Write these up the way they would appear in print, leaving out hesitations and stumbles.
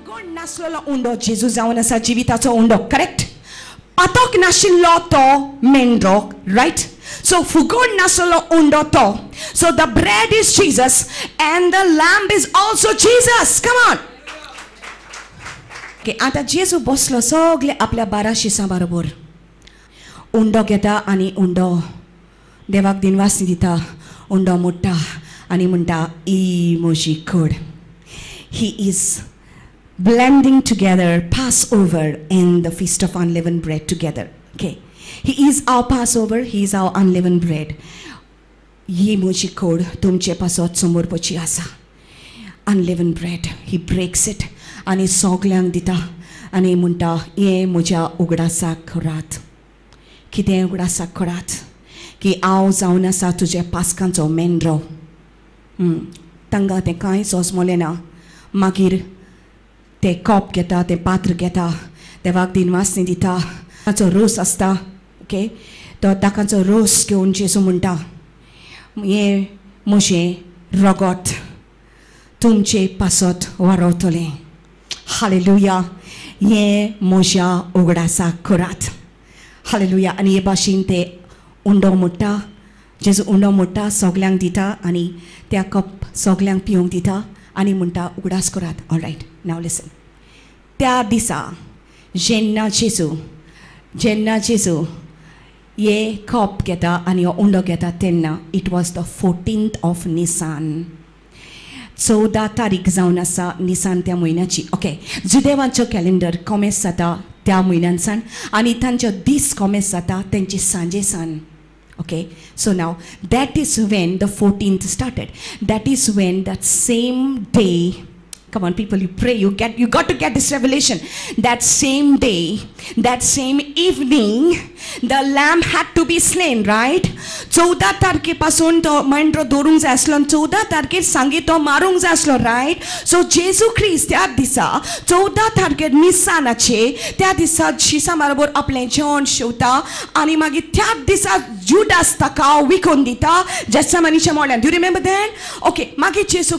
फुगोण नासलेलो उंडो जेजू जावन आसा जिविताचो उंडो, करेक्ट? पातक नाशिल्लो तो मेंढरो, रायट? सो फुगोण नासलेलो उंडो तो. So the bread is Jesus and the lamb is also Jesus. Come on. Okay, आतां जेजू बसलो सगळे आपल्या 12 शिसां बरोबर. उंडो घेता आनी उंडो देवाक दिनवासनी दिता, उंडो मोडटा आनी म्हणटा ई म्हजी कड. He is blending together Passover and the Feast of Unleavened Bread together. Okay. He is our Passover, he is our unleavened bread. ही म्हजी कोड तुमचे पासत समोरपाची आसा. Unleavened bread, he breaks it आनी सगल्यांक दिता आनी म्हणटा हें म्हज्या उगडासाक करात. कितें उगडासाक करात? की हांव जावन आसा तुज्या पास्कांचो मेंढरो. तांकां तें कांय सोंसमलें ना. मागीर ते कप घेता, तें पात्र घेता, देवाक दिनवासनी दिता, ताचो रोस आसता. ओके, तो ताकाचो रोस घेवन जेजू म्हणटा हें म्हजें रगत तुमचे पासत वारवतलें. हालेलुया. हें म्हज्या उगडासाक करात. हालेलुया. आनी हे भाशेन ते उंडो मोडटा, जेजू उंडो मोडटा, सगल्यांक दिता आनी त्या कप सगल्यांक पिवंक दिता आनी म्हणटा उगडास करात. All right, now listen. त्या दिसा जेन्ना जेजू हे कप घेता आनी हो उंडो घेता तेन्ना it was the 14th of Nisan. 14 तारीख जावन आसा निसान त्या म्हयन्याची. ओके, जुदेवांचो कॅलेंडर कॉमेस जाता त्या म्हयन्यान आनी तांचो दीस कॉमेस जाता तेंची सांजे सान. Okay, so now that is when the 14th started. That is when that same day, come on people, you pray, you got to get this revelation. That same day, that same evening, the lamb had to be slain, right? 14 तारखे पासून तो मेंढरो दवरूंक जाय आसलो, 14 तारखेर सांगे तो मारूंक जाय आसलो, रायट? सो जेजू क्रिस्त त्या दिसा 14 तारखेर निसानाचे त्या दिसा शिसां बरोबर आपलें जेवण शेवता आनी मागीर त्याच दिसा जुडास ताका विकून दिता जेत्समानीच्या मोल्यान. Do you remember that? Okay, मागीर जेजू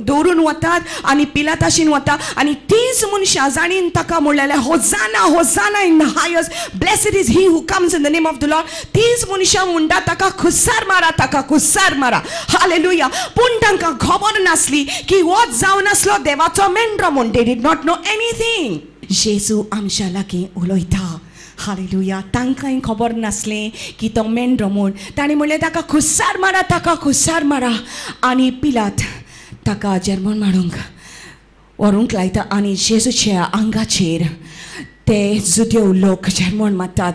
दवरून वतात आनी पिलाताशीन वता आनी तीच मनशां जाणीन ताका म्हणलेलें hosanna hosanna in the highest, blessed is he who comes in the name of the Lord. तीच मनशां म्हणटा ताका खुस्सार मारा, ताका खुस्सार मारा. हालेलुया. पूण तांकां खबर नासली की हो जावन आसलो देवाचो मेंढरो म्हूण. They did not know anything. जेजू आमच्या लागीं उलयता. हालेलुया. तांकांय खबर नासलें की तो मेंढरो म्हूण. तांणी म्हणलें ताका खुस्सार मारा, ताका खुस्सार मारा. आनी पिलात ताका जर्मन मारूंक व्हरूंक लायता आनी जेजूच्या आंगाचेर ते जुदेव लोक जर्मन मारतात,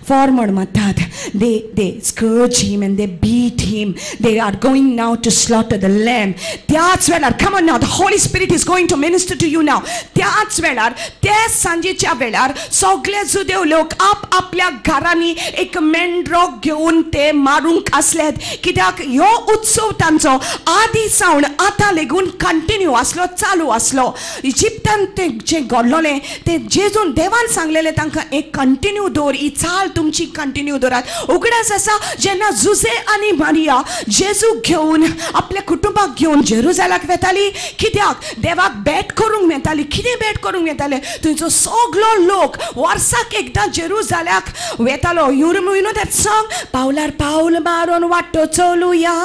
फॉर्मड मारतात. They scourge him and they beat him. They are going now to slaughter the lamb. त्याच वेळार, come on now, the Holy Spirit is going to minister to you now. त्याच वेळार, त्या सांजेच्या वेळार सगळे जुदेव लोक आप आपल्या घरांनी एक मेंढरो घेवन ते मारूंक आसलेत. कित्याक ह्यो उत्सव तांचो आदी सावन आतां लेगून कंटिन्यू आसलो, चालू आसलो. इजिप्तान तें जें घडलोलें तें जेजून देवान सांगलेलें तांकां एक कंटिन्यू दवर, ही चाल तुमची कंटिन्यू दवरात. उगडास आसा जेन्ना जुजे आनी मारिया जेजू घेवन आपल्या कुटुंबाक घेवन जेरुजालाक वेताली, कित्याक देवाक भेट करूंक वेताली. कितें भेट करूंक वेताले? थंयचो सगलो लोक वर्साक एकदां जेरुजालाक वेतालो. You know that song, पावलार पावल मारून वाटो चलुया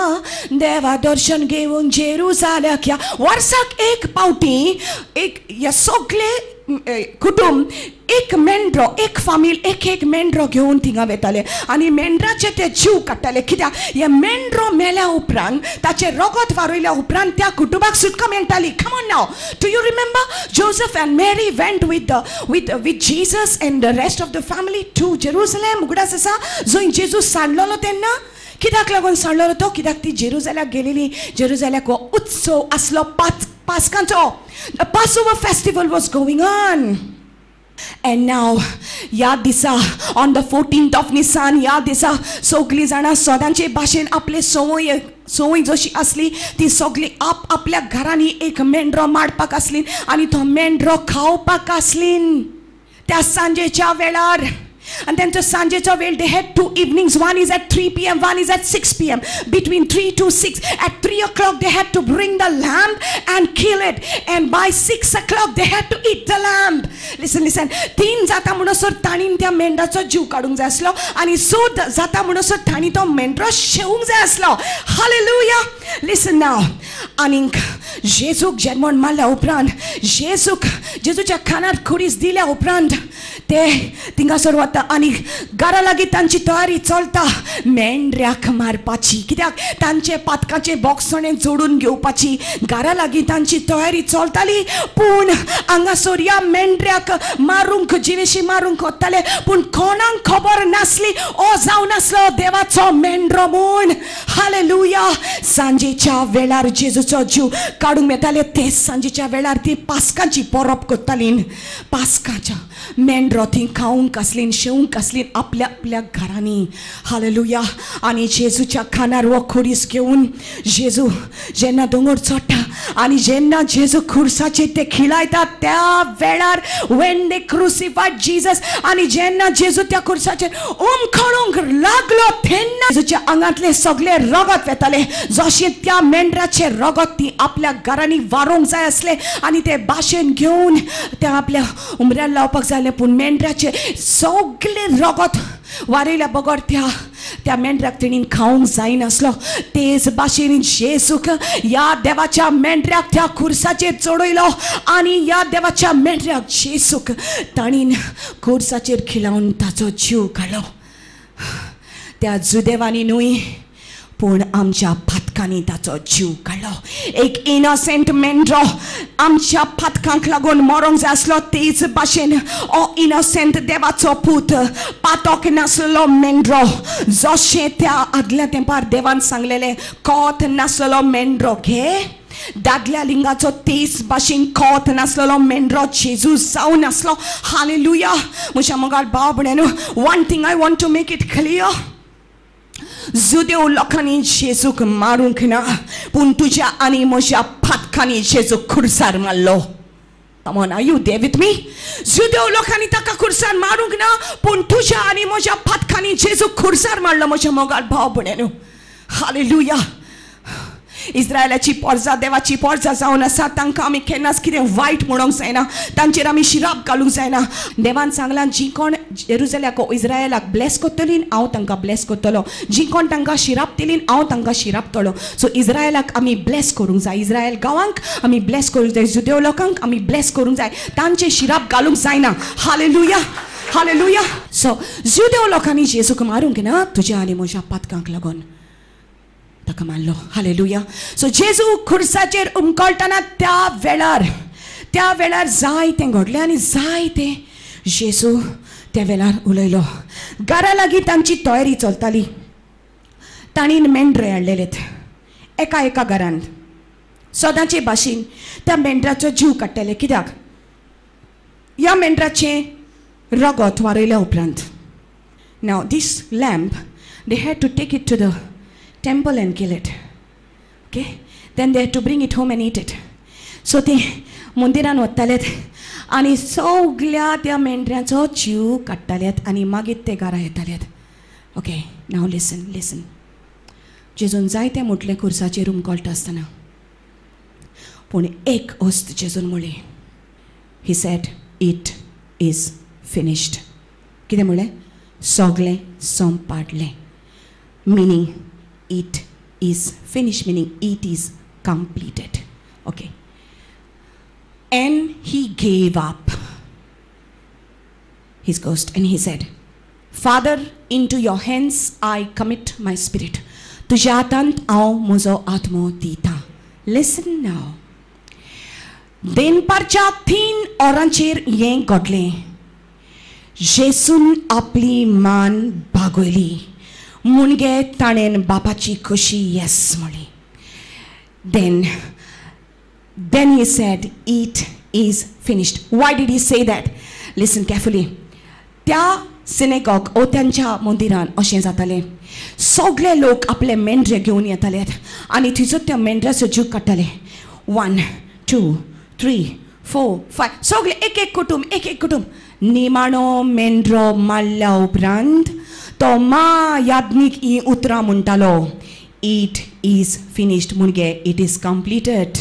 देवा दर्शन घेवन जेरुजालाक या. वर्साक एक पावटी एक ह्या सगळे कुटुंब एक मेंढरो, एक फामील एक एक मेंढरो घेवन थिंगा वेताले आनी मेंढराचे ते जीव काडटाले. कित्याक हे मेंढरो मेल्या उपरांत ताचें रगत वारयल्या उपरांत त्या कुटुंबाक सुटका मेळटाली. Come on now, do you remember Joseph and Mary went with Jesus and the rest of the family to Jerusalem? उगडास आसा जंय जेजू सांडलेलो तेन्ना कित्याक लागून सांडलेलो तो? कित्याक ती जेरुजाल्याक गेलेली. जेरुजाल्याक हो उत्सव आसलो पास्कांचो. The Passover festival was going on. And now, ह्या दिसा on the 14th of Nisan, ह्या दिसा सगळीं जाणां सदांचे भाशेन आपले संवय संवय जशी आसली ती सगळी आप आपल्या घरांनी एक मेंढरो मारपाक आसली आनी तो मेंढरो खावपाक आसली. त्या सांजेच्या वेळार आनी तेंचो सांजेचो वेळ, they had 2 evenings, one is at 3 PM, one is at 6 PM. Between 3 to 6, at 3 o'clock they had to bring the lamb and kill it, and by 6 o'clock they had to eat the lamb. Listen, listen, 3 जाता म्हणसर ताणीन त्या मेंढराचो जीव काडूंक जाय आसलो आनी 6 जाता म्हणसर ताणी तो मेंढरो शेवूंक जाय आसलो. हालेलुया. लिसन नाव. आनीक जेजूक जेन्मण मारल्या उपरांत, जेजूक जेजूच्या खानार खुरीस दिल्या उपरांत ते थिंगासर वता आनी घरा लागीं तांची तयारी चलता मेंढऱ्याक मारपाची. कित्याक तांचे पातकाचे बोगसणें जोडून घेवपाची घरा लागीं तांची तयारी चलताली. पूण हांगासर ह्या मेंढऱ्याक मारूंक, जिवेशी मारूंक वताले, पूण कोणाक खबर नासली ओ जावन आसलो देवाचो मेंढरो म्हूण. हालेलुया. सांजेच्या वेळार जेजूचो जीव काडूंक येताले. ते सांजेच्या वेळार ती पास्काची परब करताली. पास्काच्या मेंढरो ती खावंक आसली, शेवंक आसली आपल्या आपल्या घरांनी. हालेलुया. आनी जेजूच्या खानार हो खुरीस घेवन जेजू जेन्ना दोंगर चडटा आनी जेन्ना जेजू खुर्साचेर ते खिळायतात त्या वेळार, when they crucified Jesus, आनी जेन्ना जेजू त्या खुर्साचेर उमखणूंक लागलो तेन्ना जेजूच्या आंगांतले सगळे रगत वेताले. जशें त्या मेंढराचें रगत ती आपल्या घरांनी वारोवंक जाय आसलें आनी ते भाशेन घेवन त्या आपल्या उमऱ्यार लावपाक जाय. पूण मेंढराचें सगळें रगत वारयल्या बगर त्या त्या मेंढऱ्याक तेणीन खावंक जायनासलो. तेच भाशेन जेजूक ह्या देवाच्या मेंढऱ्याक त्या खुर्साचेर चडयलो आनी ह्या देवाच्या मेंढऱ्याक जेजूक ताणीन खुर्साचेर खिलावन ताचो जीव काडलो. त्या जुदेवांनी न्हय, पूण आमच्या पातकांनी ताचो जीव काडलो. एक इनोसेंट मेंढरो आमच्या पातकांक लागून मरोंक जाय आसलो. तेच भाशेन ओ इनोसेंट देवाचो पूत, पातक नासलो मेंढरो, जशें त्या आदल्या तेंपार देवान सांगलेलें कोत नासलो मेंढरो घे, दादल्या लिंगाचो तेच भाशेन कोत नासलेलो मेंढरो जेजू जावन आसलो. हालेलुया. म्हज्या मोगाळ भाव भयणींनो, one thing I want to make it clear, जुदेव लोकांनी जेजूक मारूंक ना, पूण तुज्या आनी म्हज्या पातकांनी जेजूक खुर्सार मारलो. Come on, are you there with me? जुदेव लोकांनी ताका खुर्सार मारूंक ना, पूण तुज्या आनी म्हज्या पातकांनी जेजूक खुर्सार मारलो. म्हज्या मोगाळ भाव भयणींनो, हालेलुया. इस्रायलाची पोरजा देवाची पोरजा जावन आसा. तांकां आमी केन्नाच कितें वायट म्हणूंक जायना, तांचेर आमी शिराप घालूंक जायना. देवान सांगलां, जी कोण जेरुजल्याक इस्रायलाक ब्लेस करतली हांव तांकां ब्लेस करतलो, जी कोण तांकां शिरापतली हांव तांकां शिरापतलो. सो इस्रायलाक आमी ब्लेस करूंक जाय, इस्रायल गांवांक आमी ब्लेस करूंक जाय, जुदेव लोकांक आमी ब्लेस करूंक जाय, तांचे शिराप घालूंक जायना. हालेलुया. हालेलुया. सो जुदेव लोकांनी जेजूक मारूंक ना, तुज्या आनी म्हज्या पातकांक लागून ताका मारलो. हालेलुया. सो जेजू खुर्साचेर उमकळटना त्या वेळार, त्या वेळार जायतें घडलें आनी जायतें जेजू त्या वेळार उलयलो. घरा लागीं तांची तयारी चलताली. ताणीन मेंढरे हाडलेलेत एका एका घरांत. सदांचे भाशेन त्या मेंढराचो जीव काडटाले. कित्याक ह्या मेंढराचें रगत वारयल्या उपरांत, now this lamb they had to take it to the temple and kill it. Okay? Then they had to bring it home and eat it. So ते मंदिरान वतालेत आनी सगळ्या त्या मेंढऱ्यांचो जीव काडटालेत आनी मागीर ते घरा येतालेत. Okay, now listen listen. जेजून जायतें म्हटलें खुर्साचेर उमकळटा आसतना, पूण एक वस्त जेजून म्हणली, he said it is finished. कितें म्हणलें? सगळें संपाडलें. Meaning it is finished, meaning it is completed. Okay. And he gave up his ghost and he said, Father, into your hands I commit my spirit. तुज्या हातांत हांव म्हजो आत्मो दिता. Listen now. दनपारच्या 3 वरांचेर हें घडलें. जेजून आपली मान बागयली मुणगे ताणें बापाची खोशी येस म्हणली. Then he said, it is finished. Why did he say that? Listen carefully. त्या सिनेगॉग ओ त्यांच्या मंदिरान अशें जातालें, सगळे लोक आपले मेंढरे घेवन येताले आनी थंयसर त्या मेंढऱ्याचो जीव काडटाले. 1 2 3 4 5 सगळे एक एक कुटुंब, एक एक कुटुंब. निमाणो मेंढरो मारल्या उपरांत तो मा याज्ञीक ही उतरां म्हणटालो, it is finished, म्हणजे it is completed.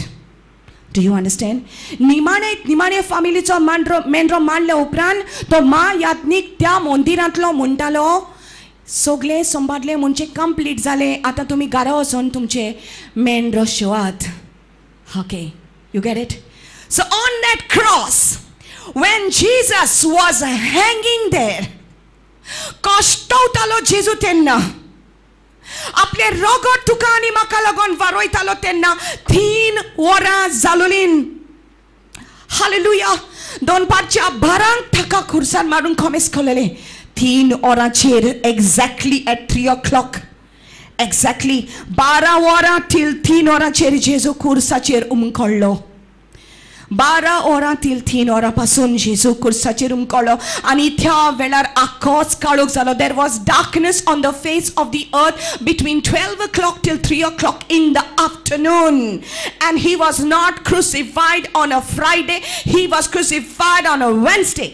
Do you understand? निमाणे निमाणे फामिलीचो मेंढरो मारल्या उपरांत तो मा याज्ञीक त्या मंदिरांतलो म्हणटालो, सगळें संबाडलें म्हणजे कंप्लीट जालें, आतां तुमी घरा वचोन तुमचे मेंढरो शिवात. Okay, you get it? So on that cross, when Jesus was hanging there, कश्टवतालो जेजू तेन्ना, आपले रगत तुका आनी म्हाका लागून वारोयतालो तेन्ना 3 वरां जालोलीं. हालेलुया. दनपारच्या 12 ताका खुर्सान मारून खोमेस खोलेले. 3 वरांचेर exactly at 3 o'clock, exactly 12 वरां टील 3 वरांचेर जेजू खुर्साचेर उमकळ्ळो. 12 वरां तील 3 वरां पासून जेजू खुर्साचेर उमकळ्ळो आनी त्या वेळार आख्खोच काळोख जालो. There was darkness on the face of the earth between 12 o'clock till 3 o'clock in the afternoon. And he was not crucified on a Friday, he was crucified on a Wednesday.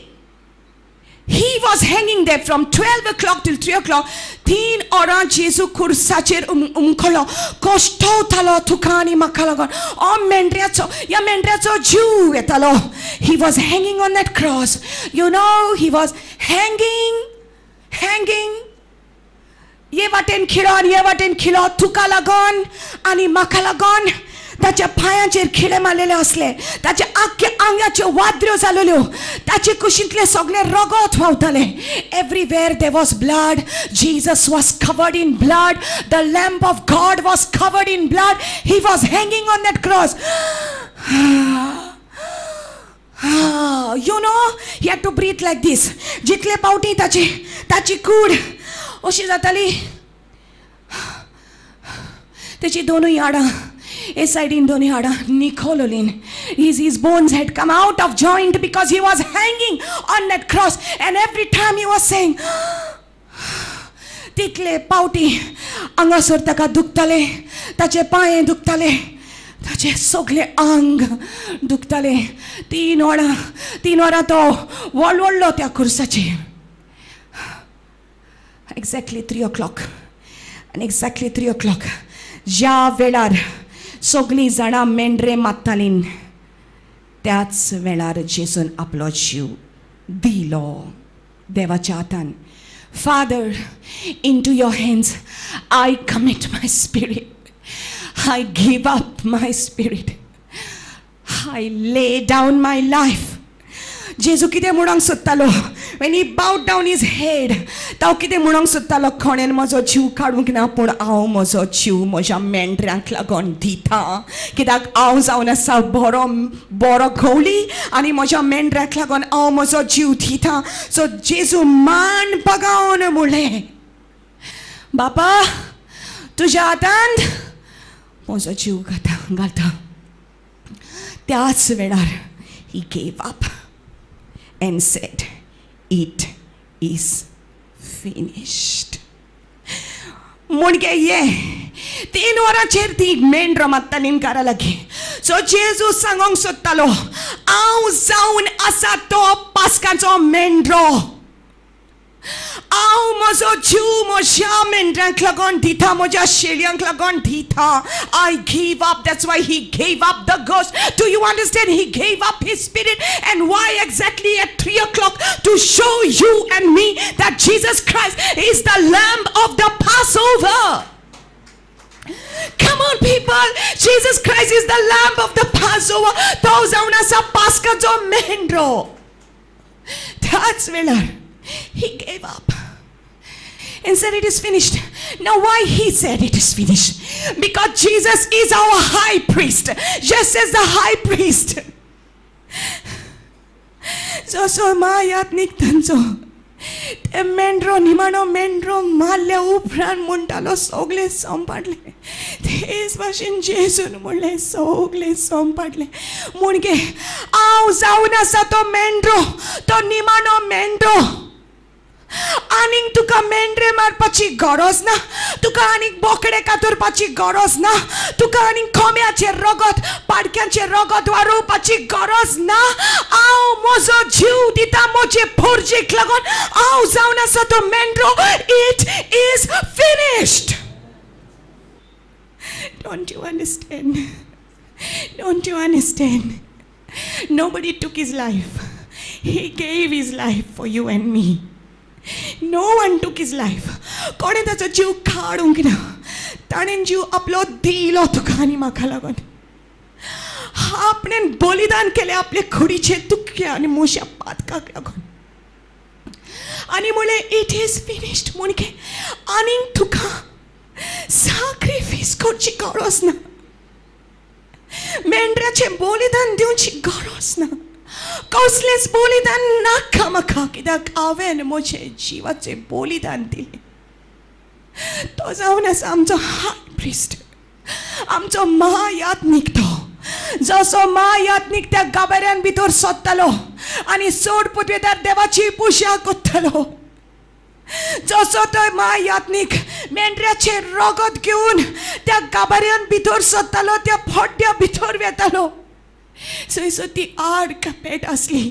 He was hanging there from 12 o'clock till 3 o'clock. 3 वरां जेजू खुर्साचेर उमकळ्ळो. कश्टवतालो तुका आनी म्हाका लागून. ओ मेंढऱ्याचो, ह्या मेंढऱ्याचो जीव येतालो. He was hanging on that cross. You know, he was hanging, hanging. हे वाटेन खिळो आनी हे वाटेन खिळो, तुका लागून आनी म्हाका लागून. ताच्या पांयांचेर खिळे मारलेले आसले, ताच्या आख्ख्या आंगाच्यो वादऱ्यो जालेल्यो, ताचे कुशींतले सगळे रगत व्हांवताले. Everywhere there was blood. Jesus was covered in blood. The lamb of God was covered in blood. He was hanging on that cross. You know, he had to breathe like this. जितले पावटी ताची ताची कूड अशी जाताली, ताची दोनूय हाडां हे सायडीन दोनूय हाडां निखोलोलीन. His bones had come out of joint because he was hanging on that cross. And every time he was saying, तितले पावटी हांगासर ताका दुखताले, ताचे पांये दुखताले, ताचे सगळे आंग दुखताले. 3 वरां 3 वरां तो वळवळ्ळो त्या खुर्साचेर. Exactly 3 o'clock. आनी एक्झॅक्टली 3 o'clock ज्या वेळार सगळीं जाणां मेंढरे मारतालीं त्याच वेळार जेजून आपलो जीव दिलो देवाच्या हातान. Father, into your hands I commit my spirit. I give up my spirit. I lay down my life. जेजू कितें म्हणूंक सोदतालो? When he bowed down his head, तो कितें म्हणूंक सोदतालो? कोणेन म्हजो जीव काडूंक ना, पूण हांव म्हजो जीव म्हज्या मेंढऱ्यांक लागून दिता. कित्याक हांव जावन आसा बरो बरो गवळी आनी म्हज्या मेंढऱ्यांक लागून हांव म्हजो जीव दिता. सो जेजू मान बगावन म्हणलें, बापा तुज्या हातांत म्हजो जीव घालता. त्याच वेळार he gave up and said, it is finished. म्हणजे ये 3 वरांचेर ती मेंढरां मारतालीं घरा लागीं. सो जेजू सांगोंक सोदतालो, हांव जावन आसा तो पास्काचो मेंढरो. हांव म्हजो जीव म्हज्या मेंढऱ्यांक लागून दिता, म्हज्या शेळयांक लागून दिता. I give up. That's why he gave up the ghost. Do you understand? He gave up his spirit. And why exactly at 3 o'clock? To show you and me that Jesus Christ is the Lamb of the Passover. Come on people, Jesus Christ is the Lamb of the Passover. तो जावन आसा पास्काचो मेंढरो. त्याच वेळार he gave up and said, it is finished. Now why he said it is finished? Because Jesus is our high priest. Just as the high priest. जसो मायात्नीक तांचो ते मेंढरो निमाणो मेंढरो मारल्या उपरांत म्हणटालो सगळें संपाडलें, तेच भाशेन जेजून म्हणलें सगळें संपाडलें. म्हणजे हांव जावन आसा तो मेंढरो, तो निमाणो मेंढरो. आनीक तुका मेंढरे मारपाची गरज ना, तुका आनीक बोकडे कातरपाची गरज ना, तुका आनीक कोंब्याचें रगत पाडक्यांचें रगत वारोवपाची गरज ना. हांव म्हजो जीव दिता म्हजे पोरजेक लागून. हांव जावन आसा तो मेंढरो. It is finished. Don't you understand? Don't you understand? Nobody took his life. He gave his life for you and me. No one took his life. कोणें ताचो जीव काडूंक ना, ताणें जीव आपलो दिलो तुका आनी म्हाका लागून. आपणें बलिदान केलें आपले कुडीचें तुक्या आनी म्हज्या पातकाक लागून. आनी म्हणलें it is finished. म्हणके आनीक तुका साक्रिफीस करची गरज ना, मेंढऱ्याचें बलिदान दिवची गरज ना, कसलेंच बलिदान नाका म्हाका, कित्याक हांवें म्हजें जिवाचें बलिदान दिलें. तो जावन आसा आमचो हाय प्रिस्ट, आमचो महायात्नीक. तो जसो महायात्नीक त्या गाबऱ्यान भितर सोदतालो आनी चड पुतवेदार देवाची पुजा करतालो, जसो तो महायात्नीक मेंढऱ्याचें रगत घेवन त्या गाबऱ्यान भितर सोदतालो, त्या पड्ड्या भितर वेतालो, थंयसर ती आड कपेट आसली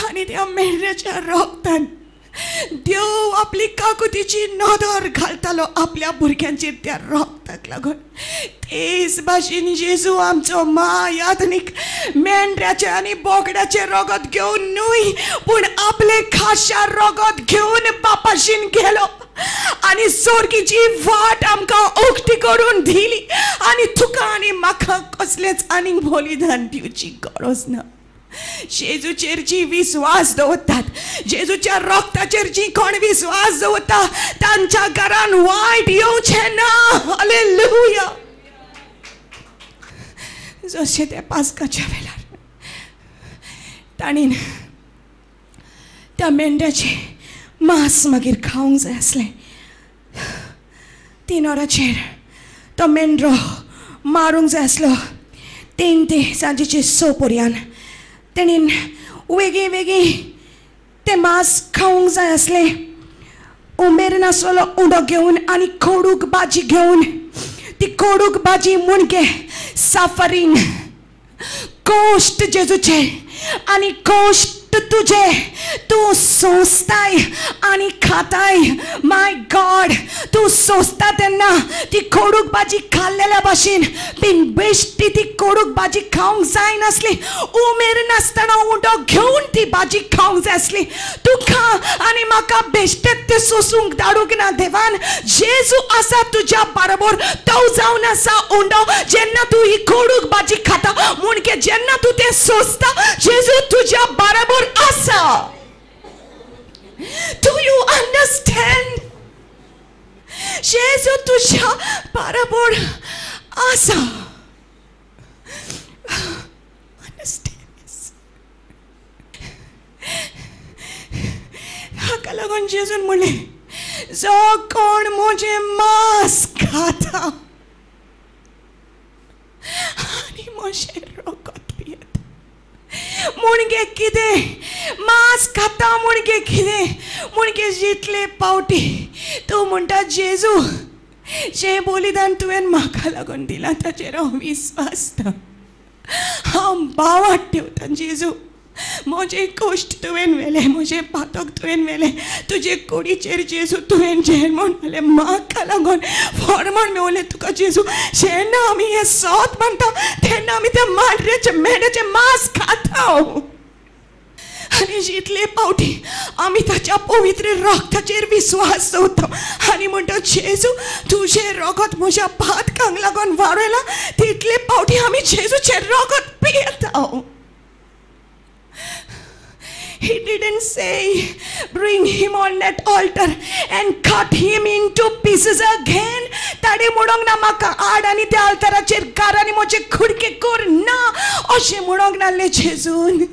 आनी त्या मेंढऱ्याच्या रगतान देव आपली काकुतीची नदर घालतालो आपल्या भुरग्यांचेर त्या रगताक लागून. तेच भाशेन जेजू आमचो महायात्नीक मेंढऱ्याचें आनी बोकड्याचें रगत घेवन न्हय, पूण आपलें खाशा रगत घेवन बापाशीन गेलो आनी सोर्गीची वाट आमकां उक्ती करून दिली. आनी तुका आनी म्हाका कसलेंच आनीक बलिदान दिवची गरज ना. जेजूचेर जी विस्वास दवरतात, जेजूच्या रक्ताचेर जी कोण विस्वास दवरता तांच्या घरान वायट येवचें ना. हालेलुया. जशें त्या पास्काच्या वेळार ताणें त्या मेंढ्याचें मांस मागीर खावंक जाय आसलें, 3 वरांचेर तो मेंढरो मारूंक जाय आसलो. 3 ते सांजेचे 6 पर्यंत तेणेन वेगीं वेगीं तें मांस खावंक जाय आसलें. उमेर नासलो उंडो घेवन आनी कोडूक भाजी घेवन, ती कोडूक भाजी म्हणजे सफरींग, कोश्ट जेजूचे आनी कोश्ट तुजे तूं सोंसताय आनी खाताय. माय गॉड, तूं सोंसता तेन्ना ती कोडूक भाजी खाल्लेल्या भाशेन बीन बेश्टी ती कोडूक भाजी खावंक जायनासली. उमेर नासतना उंडो घेवन ती भाजी खावंक जाय आसली. तुका आनी म्हाका बेश्टेच तें सोंसूंक धाडूंक ना देवान. जेजू आसा तुज्या बरोबर, तो जावन आसा उंडो. जेन्ना तूं ही कोडूक भाजी खाता म्हणजे जेन्ना तूं तें सोंसता, जेजू तुज्या बरोबर आसा. Do you understand? जेजू तुज्या बरोबर आसा. Understand this. हाका लागून जेजून म्हणलें, जो कोण म्हजें मांस खाता आनी म्हजें रगत पियेता. म्हणजे कितें मांस खाता म्हणजे कितें? म्हणजे जितले पावटी तूं म्हणटा जेजू जें बलिदान तुवें म्हाका लागून दिलां ताचेर हांव विस्वासता, हांव बावाट ठेवता जेजू. म्हजें कश्ट तुवें व्हेलें, म्हजें पातक तुवें व्हेलें, तुजे कुडीचेर जेजू तुवें जेरमण व्हेलें म्हाका लागून, फॉर्मण मेवलें तुका जेजू. जेन्ना आमी हें सोत मानता तेन्ना आमी त्या मांडऱ्याचें मेंढ्याचें मांस खाता. आनी जितले पावटी आमी ताच्या पवित्र रगताचेर विस्वास दवरता आनी म्हणटा जेजू तुजें रगत म्हज्या पातकांक लागून वाडयलां, तितले पावटी आमी जेजूचें रगत पियेता. He didn't say, bring him on that altar and cut him into pieces again. ताणें म्हणूंक ना म्हाका हाड आनी त्या आल्ताराचेर घाल आनी म्हजे कुडके कर ना, अशें म्हणूंक नासलें जेजून.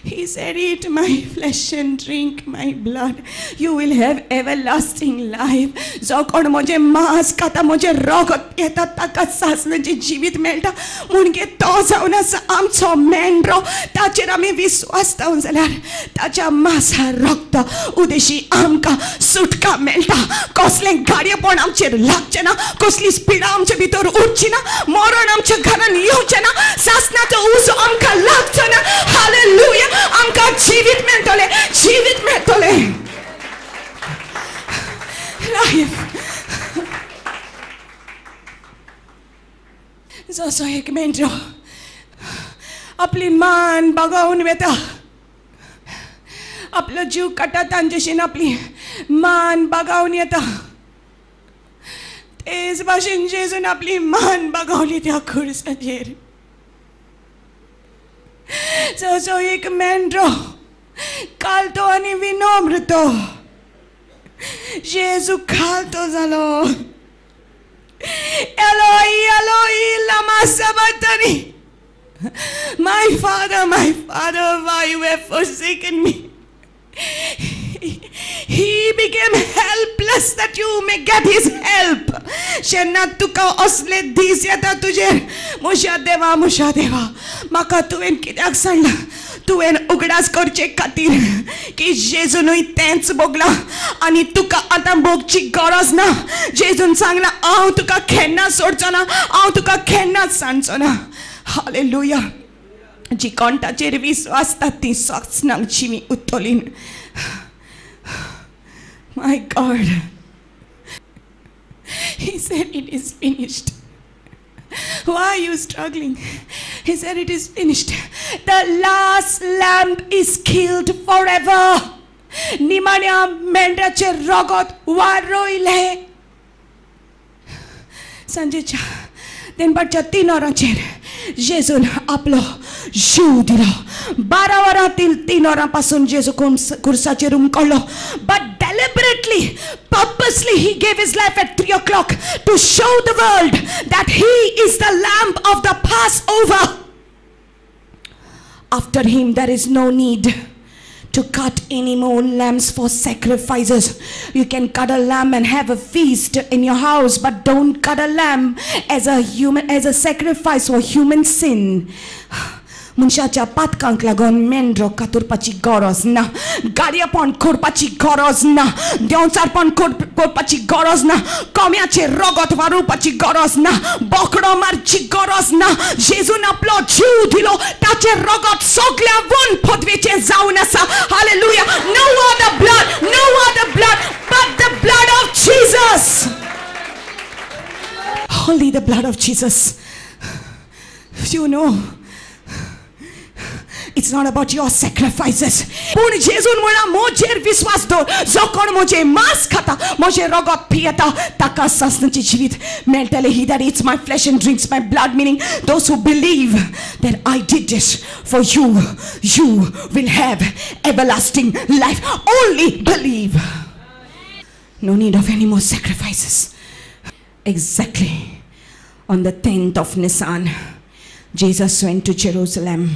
He said, eat my flesh and drink my blood. You will have everlasting life. जो कोण म्हजें मांस खाता, म्हजें रगत पियेता, ताका सासणाचें जिवीत मेळटा. म्हणजे तो जावन आसा आमचो मेंढरो. ताचेर आमी विस्वास दवरून जाल्यार ताच्या मांसा रक्त उदेशी आमकां सुटका मेळटा. कसलें गाडयेपण आमचेर लागचें ना, कसली पिडा आमचे भितर उरची ना, मरण आमच्या घरान येवचें ना, सासणाचो उजो आमकां लागचो ना. हालेलुया. आमकां जिवीत मेळटलें, जिवीत मेळटलें. लायफ. जसो एक मेंढरो आपली मान बागोवन वेता, आपलो जीव काडटा, तांचे आपली मान बागावन येता, तेच भाशेन जेजून आपली मान बागावली त्या खुर्साचेर. जसो एक मेंढरो कालतो आनी विनम्र तो, जेजू खालतो जालो. Eloi, Eloi, lama sabachthani. My father, why you have forsaken me? He became helpless that you may get his help. जेन्ना तुका असले दीस येता तुजेर, म्हज्या देवा, म्हज्या देवा, म्हाका तुवें कित्याक सांडलां? तुवें उगडास करचे खातीर की जेजूनूय तेंच भोगलां आनी तुका आतां भोगची गरज ना. जेजून सांगलां, हांव तुका केन्ना सोडचो ना, हांव तुका केन्नाच सांडचो ना. हालेलुया. जी कोणताचेर विस्वास ती सासणाक जिवी उरतली. My God. He said, it is finished. Why are you struggling? He said, it is finished. The last lamb is killed forever. निमाण्या मेंढराचें रगत वारोयलें. सांजेच्या दनपारच्या 3 वरांचेर जेजून आपलो जीव दिलो. 12 वरां 3 वरां पासून जेजू खुर्साचेर उमकळ्ळो. But deliberately, purposely, he gave his life at 3 o'clock to show the world that he is the lamb of the Passover. After him there is no need to cut any more lambs for sacrifices. You can cut a lamb and have a feast in your house, but don't cut a lamb as a sacrifice for human sin. मनशाच्या पातकांक लागून मेंढरो कातुरपाची गरज ना, गाडयेपण करपाची गरज ना, देंवचारपण करपाची गरज ना, कोम्याचें रगत वारोवपाची गरज ना, बोकडो मारची गरज ना. जेजून आपलो जीव दिलो, ताचें रगत सगल्या वन पदवेचें जावन आसा. Hallelujah. No other blood, no other blood but the blood of Jesus. Only the blood of Jesus. You know, it's not about your sacrifices. पूण जेजून म्हणा, म्हजेर विस्वास दवर, जो कोण म्हजें मांस खाता, म्हजें रगत पियेता, ताका सासणाचें जिवीत मेळटलें. He that eats my flesh and drinks my blood, meaning those who believe that I did this for you, you will have everlasting life. Only believe. No need of any more sacrifices. Exactly on the 10th of Nisan, Jesus went to Jerusalem.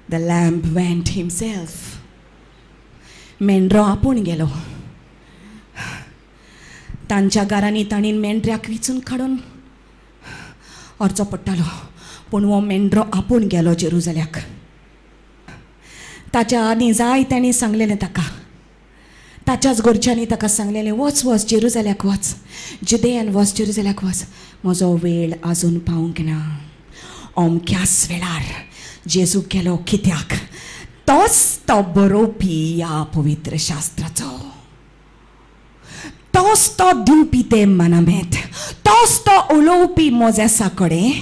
The lamb went himself. मेंढरो आपूण गेलो. तांच्या घरांनी तांणी मेंढऱ्याक विचून काडून व्हरचो पडटालो, पूण हो मेंढरो आपूण गेलो जेरुजल्याक. ताच्या आदीं जाय तांणी सांगलेलें ताका, ताच्याच घरच्यांनी ताका सांगलेलें, वच वच जेरुजल्याक वच, जुदेयान वच, जेरुजल्याक वच, म्हजो वेळ आजून पावूंक ना. अमक्याच वेळार जेजू गेलो. कित्याक? तोच तो बरोवपी ह्या पवित्र शास्त्राचो, तोच तो दिवपी ते मनामेत, तोच तो उलोवपी मोजेसा कडेन,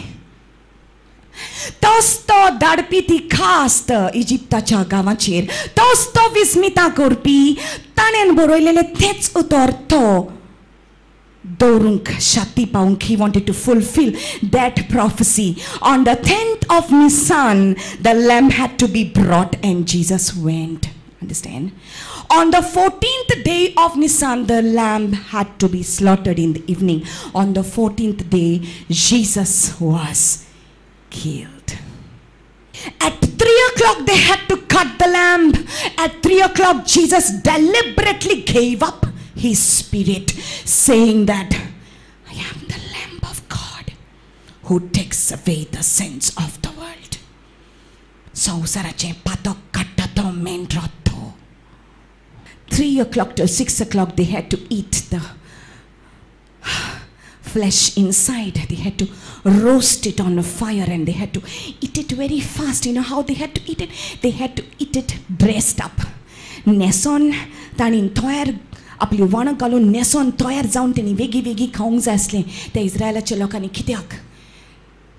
तोच तो धाडपी ती खास्त इजिप्ताच्या गांवाचेर, तोच तो विस्मिता करपी. ताणें बरयलेलें तेंच उतर तो दवरूंक शाती पावूंक. He wanted to fulfill that prophecy. On the 10th of Nisan, the lamb had to be brought and Jesus went. Understand? On the 14th day of Nisan, the lamb had to be slaughtered in the evening. On the 14th day, Jesus was killed. At 3 o'clock they had to cut the lamb. At 3 o'clock Jesus deliberately gave up his spirit, saying that I am the Lamb of God who takes away the sins of the world. संवसाराचें पातक काडटा तो मेंढरो तो. 3 o'clock to 6 o'clock they had to eat the flesh inside. They had to roast it on a fire and they had to eat it very fast. You know how they had to eat it? They had to eat it dressed up. नेसोन तांणी तयार आपली वणक घालून नेसोन तयार जावन तेणी वेगीं वेगीं खावंक जाय आसलें त्या इस्रायलाच्या लोकांनी. कित्याक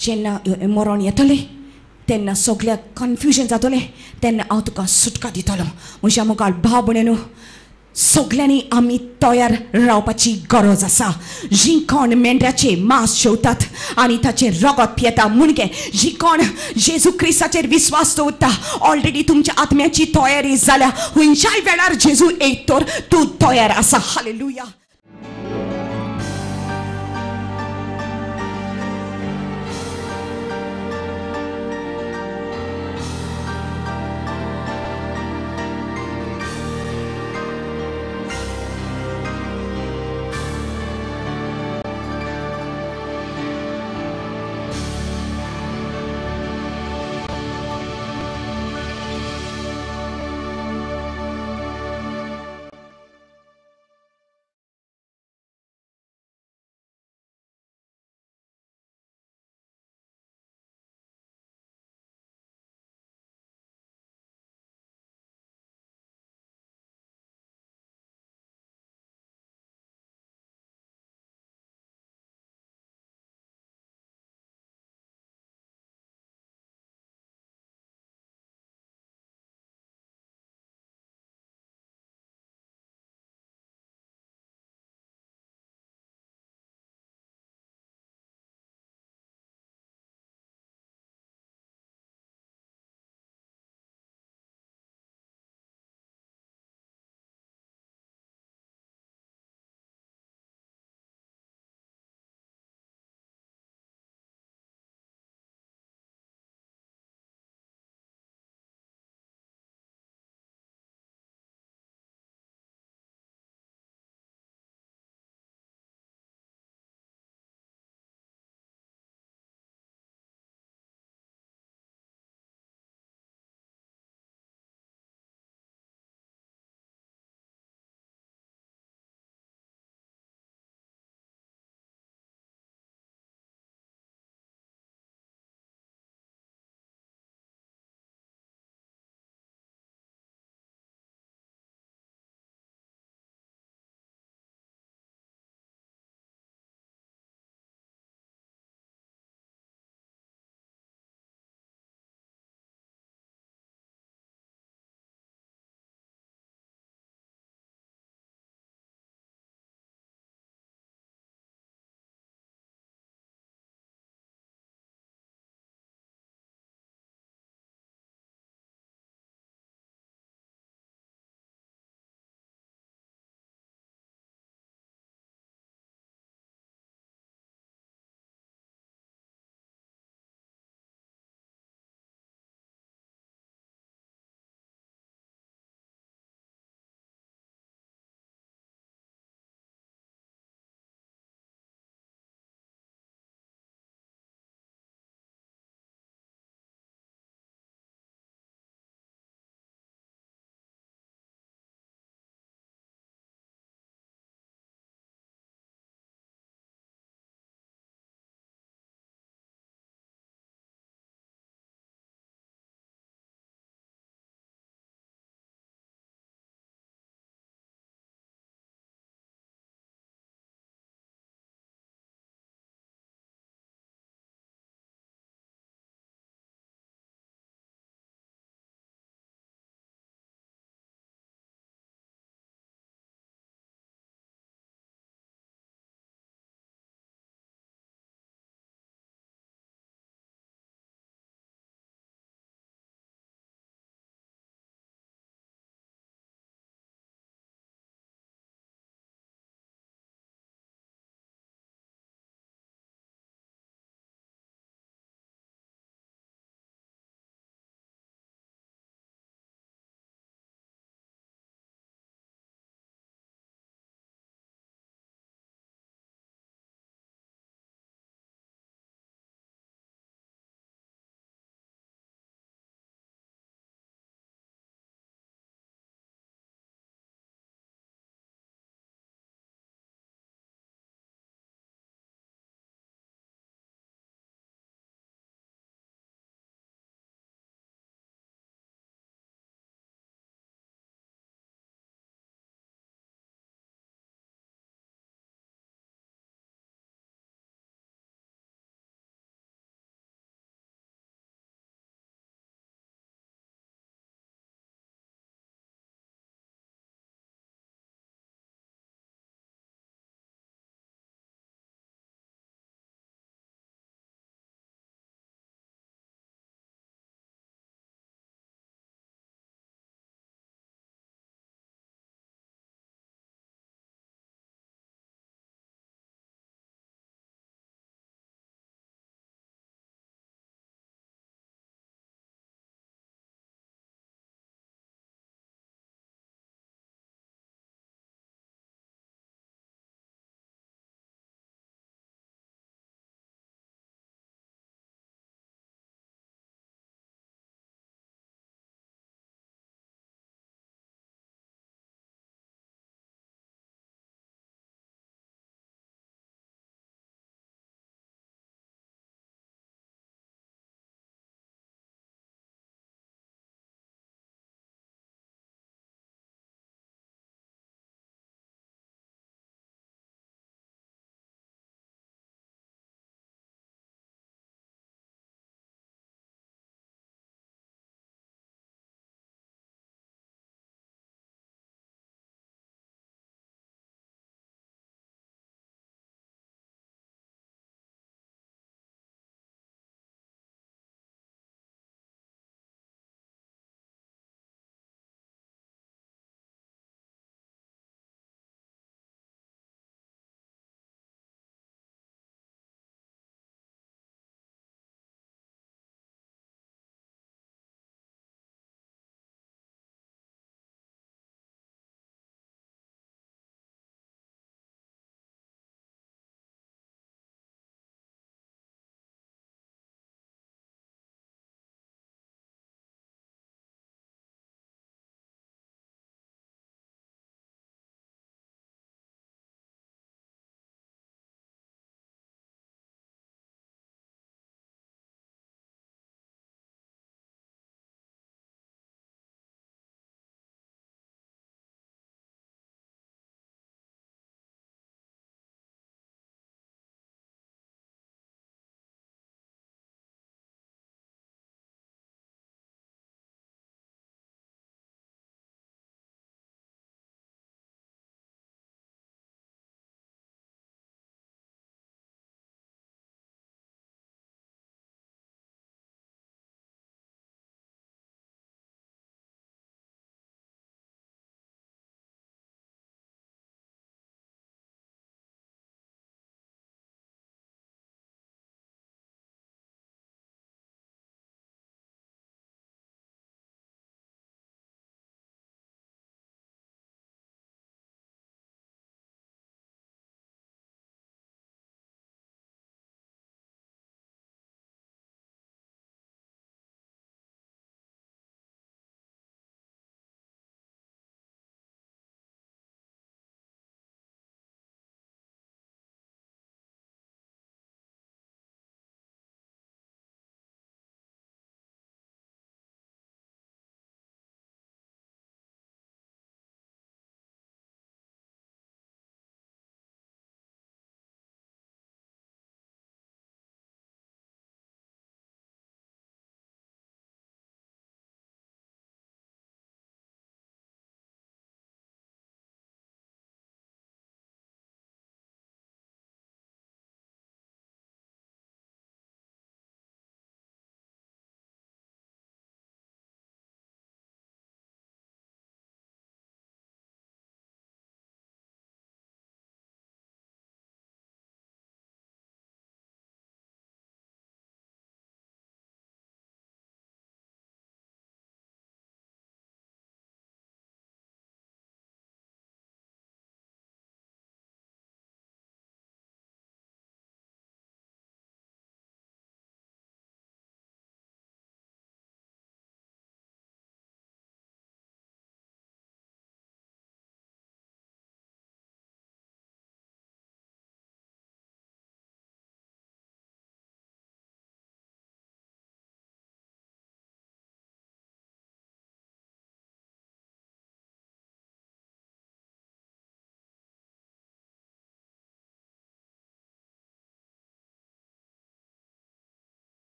जेन्ना मरण येतलें तेन्ना सगळ्याक कन्फ्युजन जातलें, तेन्ना हांव तुका सुटका दितलो. म्हज्या मुखार भाव भयणींनो, सगल्यांनी आमी तयार रावपाची गरज आसा. जी कोण मेंढ्याचे मांस जेवतात आनी ताचें रगत पियेता, म्हणजे जी कोण जेजू क्रिस्ताचेर विस्वास दवरता, ऑलरेडी तुमच्या आत्म्याची तयारी जाल्या. खंयच्याय वेळार जेजू येत तर तूं तयार आसा. हालेलुया.